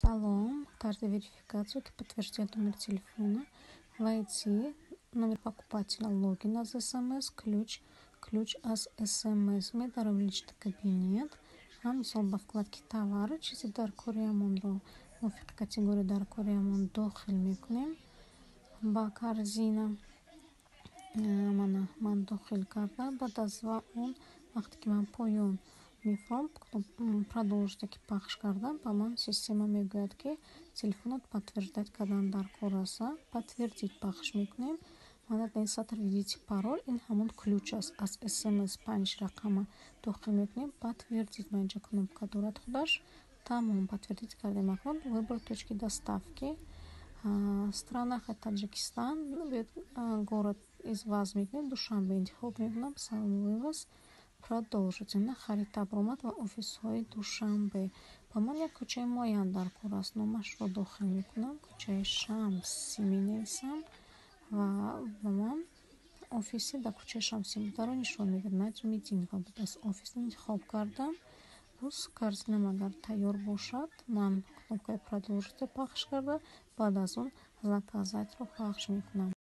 Салом. Тарзи верификацию, ки подтверждает номер телефона, войти, номер покупателя, логин аз СМС, ключ, ключ аз СМС. Медаром личный кабинет ва, мисол, ба вкладки «Товары» чизи даркориамонро мувофиқи категория даркориамон дохил мекунем ба корзина. Мана, ман дохил кардам. Баъд аз он, вақте ки ман поён мефурам, «Продолжить» ки пахш кардам, ба ман система мегӯяд, ки телефонат подтверждать кардан даркор аст. «Подтвердить» пахш мекунем. Мана, дар ин сатр «Введите пароль», ин ҳамон ключ аст аз СМС, панҷ рақама дохил мекунем. «Подтвердить» ма инҷа кнопка дорад худаш. Тамом, подтвердить кардем. Акнун «Выбор точки доставки», страна Таджикистан, город иваз мекунем, Душанбе интихоб мекунам, самовывоз, продолжить. Ина, харита баромад ва офисҳои Душанбе. Ба ман як кӯчаи муайян даркор аст, номашро дохил мекунам, кӯчаи Шамсӣ менависам ва ба ман офиси дар кӯчаи Шамсӣ бударо нишон медиҳад. Наҷмиддинова будааст офис, интихоб кардам. Боз корзинам агар тайёр бошад, ман кнопкаи «Продолжить» пахш карда, баъд аз он «Заказать» ро пахш мекунам.